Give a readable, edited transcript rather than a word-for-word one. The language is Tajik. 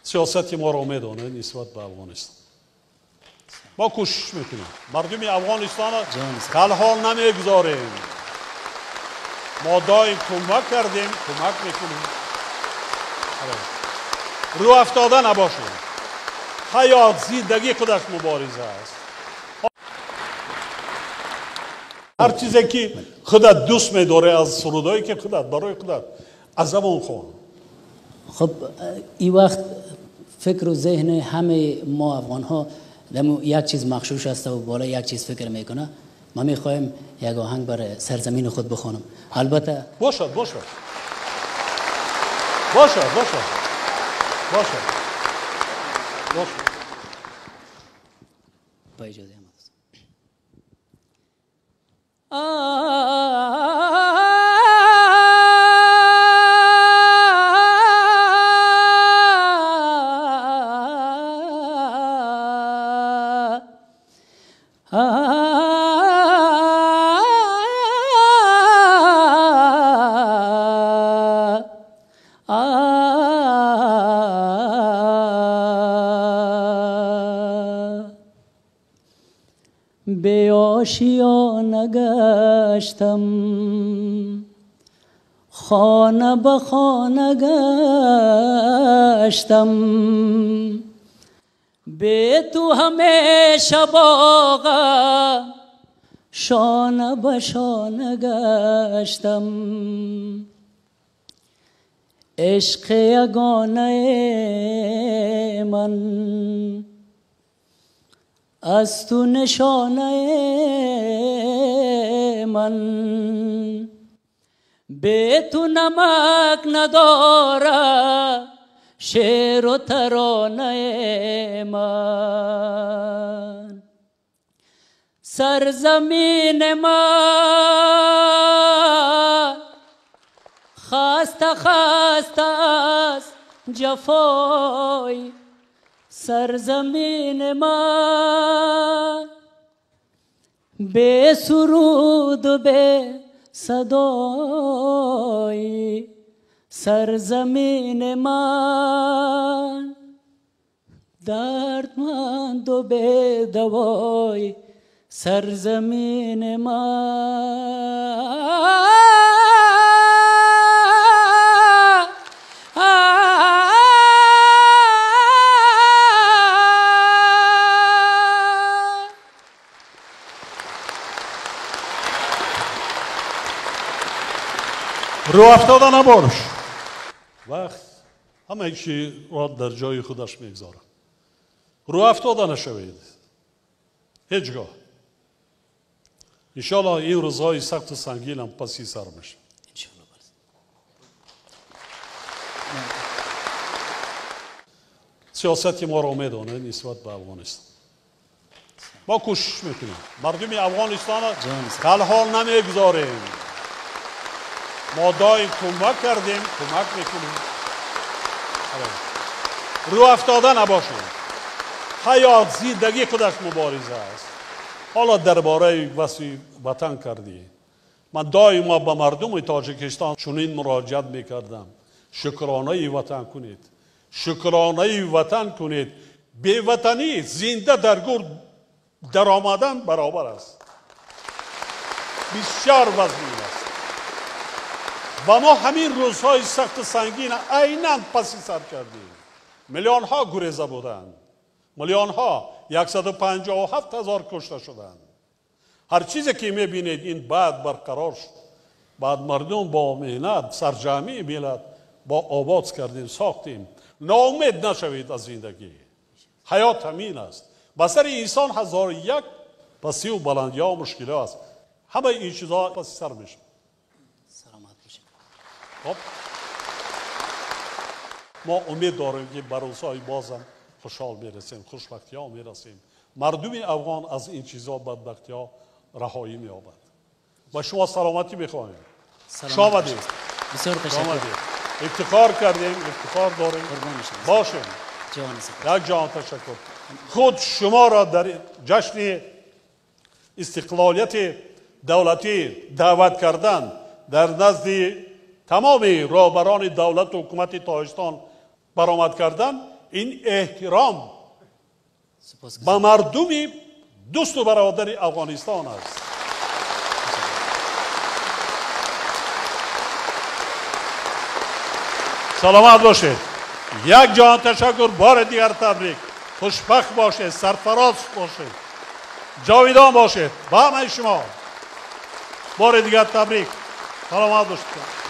Сиёсати моро медонед нисбат ба Афғонистон. Мо кӯшиш мекунем. Мардуми Афғонистонро танҳо намегузорем. Мо доим кӯмак кардем, кӯмак мекунем. Рӯ афтода набошем. Ҳаёт, зиндагӣ худаш мубориза аст. Ҳар чизе ки худат дӯст медорӣ аз сурудҳое ки худат барои худат аз забон хон. Хуб, ин вақт фикру зеҳни ҳамаи мо афғонҳо як чиз мағшуш аст ва болои як чиз фикр мекунад. Ма мехоҳем як оҳанг барои сарзамини худ бихонам. Албатта бошад, бошад, бошад, бошад, бошад, бошад. Ба иҷозаи ҳама дӯст. Беошиё нагаштам, хона ба хона гаштам, бе ту ҳамеша боға шона ба шона гаштам, ишқи ягонаи ман аз ту нишонаи ман, бе ту намак надорад шеъру таронаи ман. Сарзамини ман хаста хаста аз ҷафои сарзамини ман, бе суруду бе садои сарзамини ман, дардманду бедавои сарзамини ман. Рӯ афтода набош. Вақт ҳамаи чиро дар ҷои худаш мегузорад. Рӯ афтода нашавед ҳеҷ гоҳ. Иншоаллоҳ ин рӯзҳои сахту сангинам паси сар мешавад. Сиёсати моро медонед нисбат ба Афғонистон. Мо кӯшиш мекунем. Мардуми Афғонистонро танҳо намегузорем. Мо доим кӯмак кардем, кӯмак мекунем. Рӯ афтода набошем. Ҳаёт, зиндагӣ худаш мубориза аст. Ҳоло дар бораи васфи ватан кардӣ. Ман доимо ба мардуми Тоҷикистон чунин муроҷиат мекардам: шукронаи ватан кунед, шукронаи ватан кунед. Беватанӣ зинда дар гур даромадан баробар аст. Бисёр вазнин аст. Ва мо ҳамин рӯзҳои сахту сангин айнан паси сар кардем. Миллионҳо гуреза буданд, миллионҳо, 157 ҳазор кушта шуданд. Ҳар чизе ки мебинед ин баъд барқарор шуд. Баъд мардум бо меҳнат, сарҷамъии миллат бо обод кардем, сохтем. Ноумед нашавед аз зиндагӣ. Ҳаёт ҳамин аст. Ба сари инсон 1001 пасиву баландиҳо мушкилиҳо аст. Ҳамаи ин чизҳо паси сар мешавад. Хоб, мо умед дорем ки ба рӯзҳои бозам хушҳол мерасем, хушбахтиҳо мерасем. Мардуми афғон аз ин чизҳо, бадбахтиҳо раҳоӣ меёбад. Ба шумо саломатӣ мехоҳем. Хуш омадед. Бисёр ташаккур. Ифтихор кардем, ифтихор дорем. Бошем. Як ҷаҳон ташаккур. Худ шуморо дар ҷашни истиқлолияти давлатӣ даъват кардан дар назди тамоми роҳбарони давлату ҳукумати Тоҷикистон баромад кардан Ин эҳтиром ба мардуми дӯсту бародари Афғонистон аст. Саломат бошед. Як ҷаҳон ташаккур, бори дигар табрик. Хушбахт бошед, сарфароз бошед, ҷовидон бошед. Ба ҳамаи шумо бори дигар табрик. Саломат бошед.